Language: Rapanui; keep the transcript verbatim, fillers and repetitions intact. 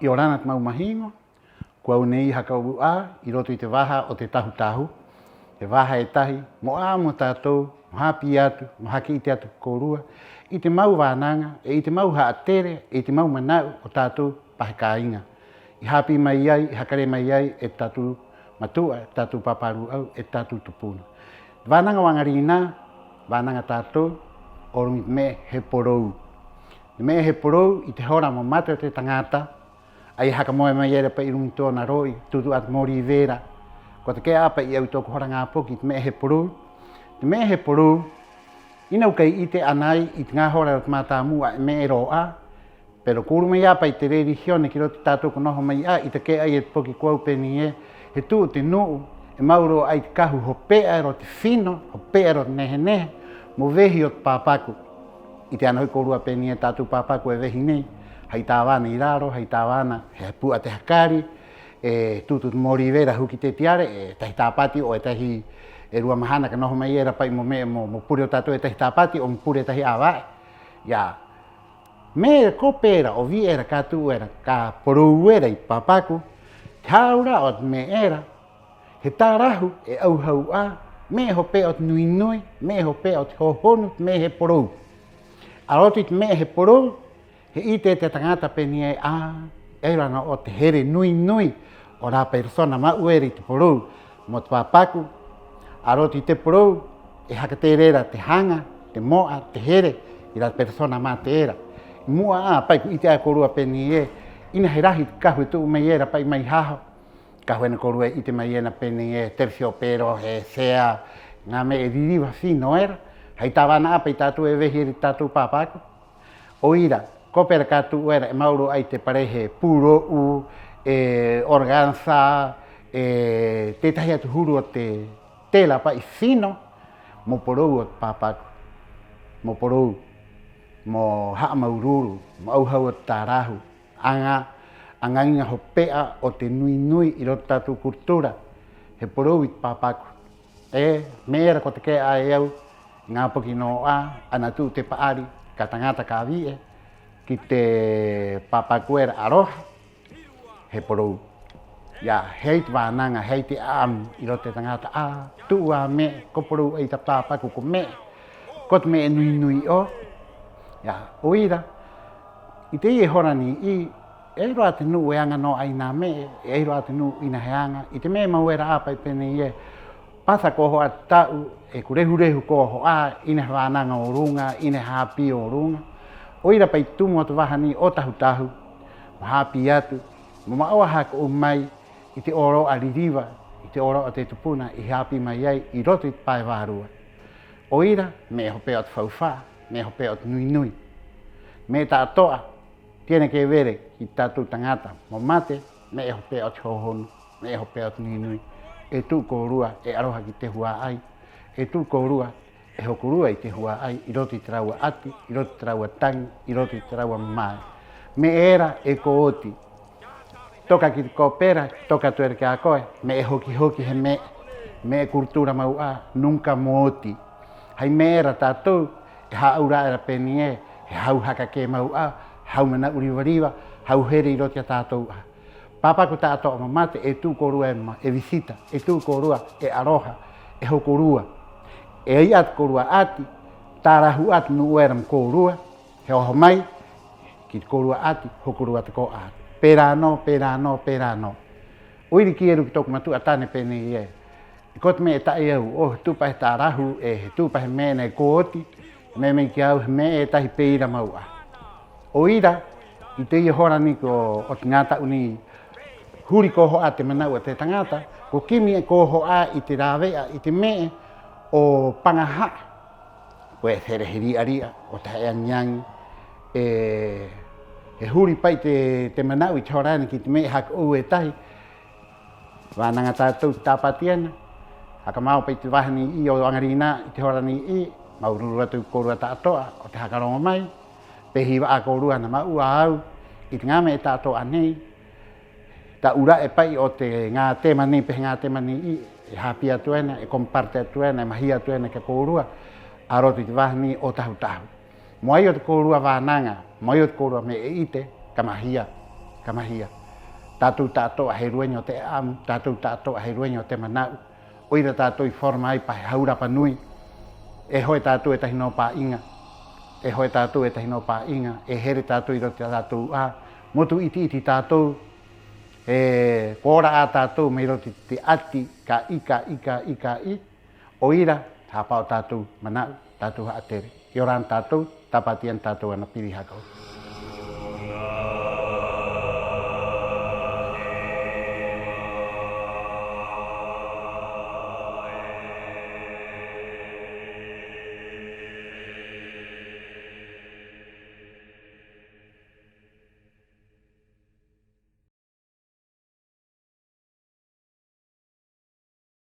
'Iorana te mau mahiŋo, ko au nei haka 'ou 'ā 'i roto i te vaha o te Tahu-Tahu, he vaha e tahi mo 'a'amu o tātou, mo hāpī atu, mo haka 'ite atu ki a kōrua i te mau vānaŋa 'e i te mau ha'atere 'e i te mau mana'u o tātou pa he kāiŋa i hāpī mai ai, i haka rē mai ai e te tātou matu'a, te tātou pāpārū'au 'e te tātou tupuna. Te vānaŋa o 'aŋarinā, vānaŋa a tātou o ruŋa i te me'e he porou. Te me'e he porou, 'i te hora mo mate o te taŋata, 'ai e haka moe mai era pa'i 'i ruŋa i tō'ona ro'i, tūtū 'ā te mōrī vera. Ko take'a 'ā pa'i e au i tō'oku hora ŋā poki i te me'e he porou. Te me'e he porou, 'ina au kai 'ite 'ana ai 'i te ŋā hora o te mātāmu'a e me'e rō 'ā, pero ko uru mai 'ā pa'i te religione ki roto i a tātou ko noho mai 'ā, i take'a ai e te poki ko au pē nei ē: he tu'u te nu'u e ma'u rō 'ā i te kahu hope'a era o te fino, hope'a era o te nehe-nehe mo vehi o te pāpaku. 'Ite 'ana ho'i kōrua pē nei ē: tātou pāpaku e vehi nei hai tāvana 'i raro, hai tāvana he pu'a te hakari, e tūtū te mōrī vera, huki te tiare, e tahi tāpati 'o e tahi, e rua mahana ka noho mai era pa'i mo me'e, mo, mo pure o tātou e tahi tāpati 'o mo pure e tahi 'āva'e. Ia, me'e era kope era 'o vi'e era ka tu'u era, ka porou era i te pāpaku. Te hā'aura'a o te me'e era, he tārahu e 'auhau 'ā, me'e hope'a o te nui-nui, me'e hope'a o te hōhonu te me'e he porou. A roto i te me'e he porou, he 'ite e te taŋata pē nei ē: 'ā, e ai rō 'ana 'ō te here nui-nui o rā persona ma'u era i te porou mo te pāpaku. A roto i te porou e haka tere era te haŋa, te mo'a, te here i rā persona mate era. 'I mu'a 'ā pa'i ko 'ite 'ā kōrua pē nei ē: 'ina he rahi te kahu e tu'u mai era pa'i mai haho. Kahu ena kōrua e 'ite mai ena pē nei ē: terciopelo, he sea, ŋā me'e ririva fino era. Hai tāvana 'ā pa'i tātou e vehi era i te tātou pāpaku. 'O ira, kope era ka tu'u era e ma'u rō 'ā i te parehe pūro'u, e organza, e tētahi atu huru o te tela pa'i fino, mo porou o te pāpaku, mo porou, mo ha'amāuru-uru, mo 'auhau o te tārahu. Aŋa, aŋa iŋa hope'a o te nui-nui 'i roto i a tātou cultura, he porou i te pāpaku. 'E me'e era ko take'a 'ā e au, ŋā poki nō 'ā, ana tu'u te pa'ari, ka taŋata ka vi'e, ki te pāpaku era aroha, he porou. Ia, he ai te vānaŋa, he ai te 'a'amu 'i roto i te taŋata: 'ā, tu'u a me'e, ko porou 'ā i te pāpaku, ko me'e, ko te me'e nui-nui 'ō. Ia, 'o ira, 'i te ia hora nei 'ī, e ai rō 'ā te nu'u e aŋa nō 'ā i nā me'e, e ai rō 'ā te nu'u 'ina he aŋa i te me'e mau era 'ā pa'i pē nei ē: pasa ko oho 'ā te ta'u, 'e ko rehu-rehu ko oho 'ā, 'ina he vānaŋa o ruŋa, 'ina he hāpī o ruŋa. 'O ira pa'i te tumu o te vaha nei o Tahu-Tahu mo hāpī atu, mo ma'oa haka 'ou mai i te 'ōro'a ririva, i te 'ōro'a o te tupuna i hāpī mai ai 'i roto i te pae vārua. 'O ira, me'e hope'a o te faufa'a, me'e hope'a o te nui-nui. Me'e ta'ato'a tiene que ver ki te tātou taŋata mo mate, me'e hope'a o te hōhonu, me'e hope'a o te nui-nui. E tu'u kōrua e aroha ki te hua'ai, e tu'u kōrua e hokorua i te hua'ai, 'i roto i te rāua 'ati, 'i roto i te rāua taŋi, 'i roto i te rāua mamae. Me'e era e ko oti. Toka ki te kope era, toka atu era ki a koe, me'e hoki-hoki he me'e, me'e cultura mau 'ā, nunca mo oti. Hai me'e era tātou e hā'aura'a era pē nei ē: he hau haka kē mau 'ā, hau mana'u riva-riva, hau here 'i roto i a tātou 'ā. Pāpaku ta'ato'a mo mate, e tu'u kōrua e ma-, e visita, e tu'u kōrua e aroha, e hokorua. E ai 'ā te kōrua 'ati, tārahu 'ā te nu'u era mo kōrua, he oho mai ki te kōrua 'ati, hokorua tako'a atu. Pē rā nō, pē rā nō, pē rā nō. 'O ira i kī era ki tō'oku matu'a tane pē nei ē: 'e ko te me'e ta'e au, 'o he tu'u pa he tārahu, 'e he tu'u pa he me'e nei ko oti, me'e mai ki a au he me'e e tahi pē ira mau 'ā. 'O ira, 'i te ia hora nei ko, o te ŋā ta'u nei, huri ko oho 'ā te mana'u o te taŋata, ko kimi e ko oho 'ā i te rāve'a i te me'e 'o paŋaha'a. Puede ser he ri'a-ri'a, 'o ta'e aŋi-aŋi, 'e he huri pa'i te, te mana'u 'i te hora ena ki te me'e haka 'ou e tahi. Vānaŋa tātou te tāpati ena, haka mao pa'i te vaha nei 'ī o 'aŋarinā 'i te hora nei 'ī, māuru-uru atu ki a kōrua ta'ato'a 'o te haka roŋo mai. Pē ira 'ā kōrua ana ma'u a au i te ŋā me'e ta'ato'a nei, ta'u ra'e pa'i o te ŋā tema nei, pa he ŋā tema nei 'ī, e hāpī atu ena, e comparte atu ena, e mahia atu ena ki a kōrua a roto i te vaha nei o Tahu-Tahu. Mo ai o te kōrua vānaŋa, mo ai o te kōrua me'e 'ite, ka mahia. Ka mahi ia. Tātou ta'ato'a he dueño o te 'a'amu, tātou ta'ato'a he dueño o te mana'u. 'O ira tātou i forma ai pa he hau rapa nui. E ho'e tātou e tahi nō pā'iŋa. E ho'e tātou e tahi nō pā'iŋa. E here tātou 'i roto i te tātou 'ā. Motu 'iti-'iti tātou. E ko ora 'ā tātou mai roto i te 'ati, ka 'ī, ka 'ī, ka 'ī, ka 'ī. 'O ira, hāpa'o tātou mana'u, tātou ha'atere. 'Iorana tātou, tāpati ena tātou ana piri haka 'ou.